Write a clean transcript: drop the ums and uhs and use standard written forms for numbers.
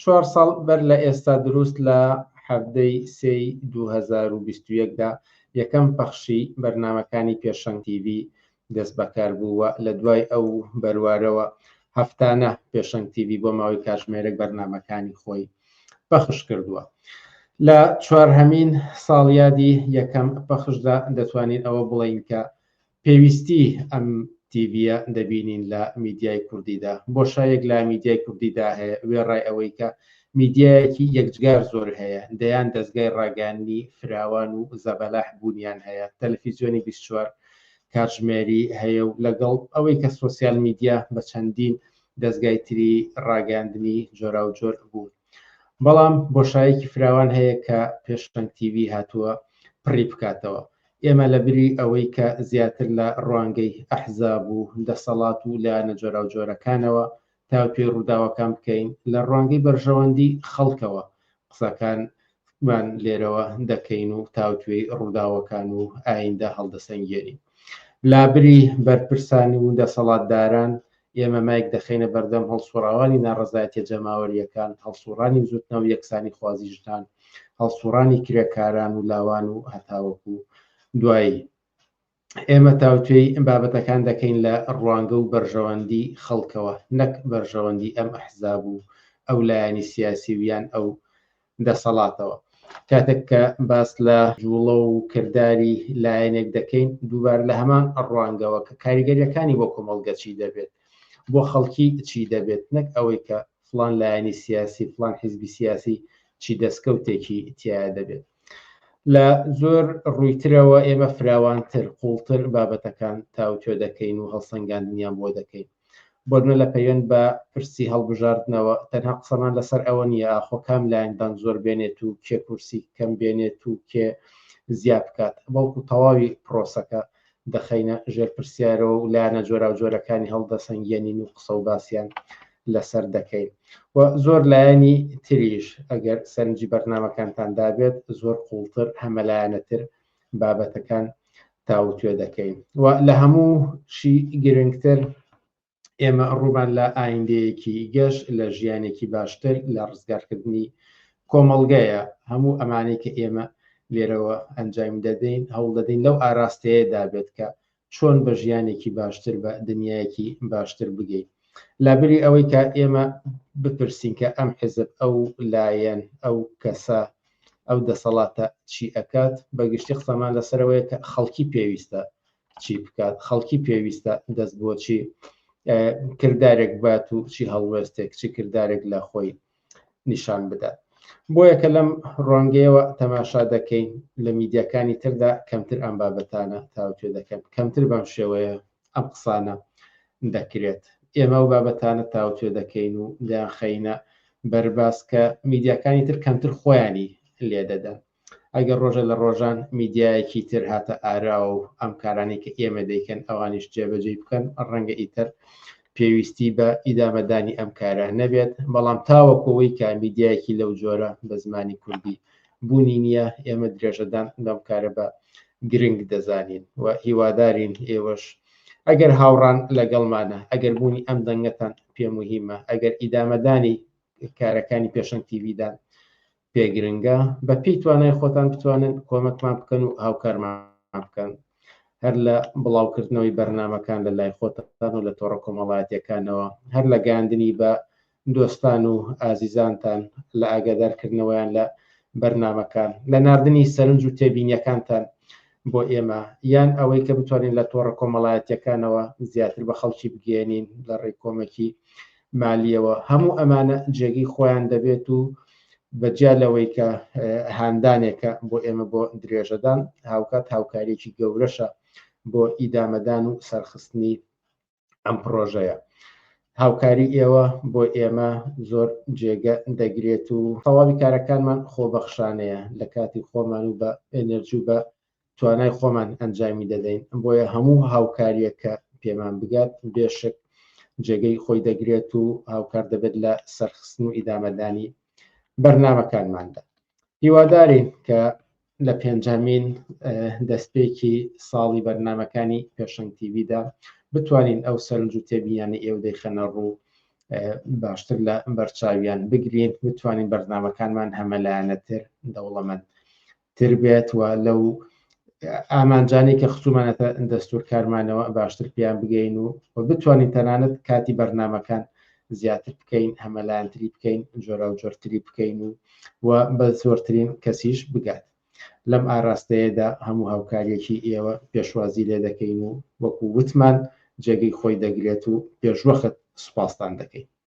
چوار ساڵ بەر لە ئێستا دروست لە حەڤدەی سێی 2021 دا یەکەم پەخشی بەرنامەکانی پێشەنگ تیڤی دەست بەکار بوو و لە دوای ئەو بەروارەوە هەفتانە پێشەنگ تیڤی بۆ ماوەی کاتژمێرێک بەرنامەکانی خۆی پەخش کردووە. لە چوارهەمین ساڵیادی یەکەم پەخشدا دەتوانین ئەوە بڵێین کە پێویستی ئەم تیڤییە دەبینین لە میدیای کوردیدا. بۆشایەک لە میدیای کوردیدا هەیە، وێڕای ئەوەی کە میدیایەکی یەکجگار زۆر هەیە، دەیان دەزگای ڕاگەیاندنی فراوان و زەبەلاح بوونیان هەیە، تەلەفیزیۆنی 24 کاتژمێری هەیە و لەگەڵ ئەوەی کە سۆسیال میدیا بە چەندین دەزگای تری ڕاگەیاندنی جۆراوجۆر بوون. بەڵام بۆشایەکی فراوان هەیە کە پێشەنگ تیڤی هاتووە پڕی بکاتەوە. ئێمە لە بری ئەوەی کە زیاتر لە ڕوانگەی ئەحزاب و دەسەڵات و لایەنە جۆراوجۆرەکانەوە تاوتوێی ڕووداوەکان بکەین، لە ڕوانگەی بەرژەوەندی خەڵکەوە قسەکانمان لێرەوە دەکەین و تاوتوێی ڕووداوەکان و ئایندە هەڵدەسەنگێنین. لابری بەرپرسان و دەسەڵاتداران، ئێمە مایک دەخەینە بەردەم هەڵسوڕاوانی ناڕەزایەتیە جەماوەرییەکان، هەڵسوڕانی بزوتنەوەی یەکسانیخوازی ژنان، هەڵسوڕانی کرێکاران و لاوان و هەتاوەکو دوایی. ئێمە تاوتوێی بابەتەکان دەکەین لە ڕوانگە و بەرژەوەندی خەڵکەوە نەک بەرژەوەندی ئەم ئەحزاب و ئەو لایەنی سیاسی و یان ئەو دەسەڵاتەوە. کاتێک کە باس لە جوڵە و کرداری لایەنێک دەکەین دووبارە لە هەمان ڕوانگەوە کە کاریگەریەکانی بۆ کۆمەڵگە چی دەبێت، بۆ خەڵکی چی دەبێت، نەک ئەوەی کە فڵان لایەنی سیاسی، فڵان حیزبی سیاسی چی دەستکەوتێکی تیایا دەبێت. لە زۆر ڕوویترەوە ئێمە فراوانتر، قوڵتر بابەتەکان تاوتوێ دەکەین و هەڵسەنگاندنیان بۆ دەکەین. بۆنمونە لە پەیوەند بە پرسی هەڵبژاردنەوە تەنها قسەمان لەسەر ئەوە نییە ئاخۆ کام لایەن دەنگ زۆر بێنێت و کێ کورسی کەم بێنێت و کێ زیا بکات، بەڵکو تەواوی پرۆسەکە دەخەینە ژێر پرسیارەوە و لایەنە جۆراوجۆرەکانی هەڵدەسەنگێنین و قسە و باسیان لەسەر دەکەین و زۆر لایەنی تریش ئەگەر سەرنجی بەرنامەکانتان دابێت زۆر قوڵتر هەمەلایەنەتر بابەتەکان تاوتوێ دەکەین و لە هەموو شی گرنگتر ئێمە ڕوومان لە ئایندەیەکی گەش، لە ژیانێکی باشتر، لە ڕزگارکردنی کۆمەڵگەیە. هەموو ئەمانەی کە ئێمە لێرەوە ئەنجامی دەدەین، هەوڵ دەدەین لەو ئاراستەیەدا بێت کە چۆن بە ژیانێکی باشتر، بە دنیایەکی باشتر بگەین. لابری ئەوەی کە ئێمە بپرسین کە ئەم حزب، ئەو لایەن، ئەو کەسە، ئەو دەسەڵاتە چی ئەکات، بە گشتی قسەمان لەسەرەوەیە کە خەڵکی پێویستە چی بکات، خەڵکی پێویستە دەست بۆ چی کردارێک بات و چی هەڵوێستێک، چی کردارێک لە خۆی نیشان بدات. بۆیە کە لەم ڕوانگەیەوە تەماشا دەکەین لە میدیاکانی تردا کەمتر ئەم بابەتانە تاوتوێ دەکەن، کەمتر بەم شێوەیە ئەم قسانە دەکرێت. ئێمە ئەو بابەتانە تاوتوێ دەکەین و دەیانخەینە بەرباس کە میدیاکانی تر کەمتر خۆیانی لێدەدەن. ئەگەر ڕۆژە لە ڕۆژان میدیایەکی تر هاتە ئاراوە و ئەم کارانەی کە ئێمە دەیکەن ئەوانیش جێبەجێی بکەن، ڕەنگە ئیتر پێویستی بە ئیدامەدانی ئەم کارە نەبێت، بەڵام تاوەکو ئەوەی کە میدیایەکی لەو جۆرە بە زمانی کوردی بوونی نییە، ئێمە درێژەدان بەم کارە بە گرنگ دەزانین و هیوادارین ئێوەش ئەگەر هاوڕان لەگەڵمانە، ئەگەر بوونی ئەم دەنگەتان پێ موهیمە، ئەگەر ئیدامەدانی کارەکانی پێشەنگ تیڤیدان پێ گرنگە، بە پێی توانای خۆتان بتوانن کۆمەکمان بکەن و هاوکارمان بکەن، هەر لە بڵاوکردنەوەی بەرنامەکان لە لای خۆتان و لە تۆڕە کۆمەڵایەتیەکانەوە، هەر لە گەیاندنی بە دۆستان و ئازیزانتان، لە ئاگادارکردنەوەیان لە بەرنامەکان، لە ناردنی سەرنج و تێبینیەکانتان بۆ ئێمە، یان ئەوەی کە بتوانین لە تۆڕە کۆمەڵایەتیەکانەوە زیاتر بە خەڵکی بگەیەنین لە ڕێی کۆمەکی مالیەوە، هەموو ئەمانە جێگەی خۆیان دەبێت و بە جیا لەوەی کە هاندانێکە بۆ ئێمە بۆ درێژەدان، هاوکات هاوکاریەکی گەورەشە بۆ ئیدامەدان و سەرخستنی ئەم پڕۆژەیە. هاوکاری ئێوە بۆ ئێمە زۆر جێگە دەگرێت و تەواوی کارەکانمان خۆبەخشانەیە لە کاتی خۆمان و بە ئێنێرجی و بە توانای خۆمان ئەنجامی دەدەین، بۆیە هەموو هاوکارییەک کە پێمان بگات بێشک جێگەی خۆی دەگرێت و هاوکار دەبێت لە سەرخستن و ئیدامەدانی بەرنامەکانماندا. هیوادارین کە لە پێنجەمین دەستپێکی ساڵی بەرنامەکانی پێشەنگ تیڤیدا بتوانین ئەو سەرنج و تێبینیانەی ئێوە دەیخەنە ڕوو. باشتر لە بەرچاویان بگرین، بتوانین بەرنامەکانمان هەمەلایەنەتر دەوڵەمەند تر بێت و لەو ئامانجانەی کە خستومانەتە دەستور کارمانەوە باشتر پێیان بگەین و بتوانین تەنانەت کاتی بەرنامەکان زیاتر بکەین، هەمەلایەنتری بکەین، جۆراوجۆرتری بکەین و و بە زۆرترین کەسیش بگات. لەم ئاراستەیەدا هەموو هاوکاریەکی ئێوە پێشوازی لێ دەکەین و وەکو وتمان جێگەی خۆی دەگرێت و پێشوەخت سوپاستان دەکەین.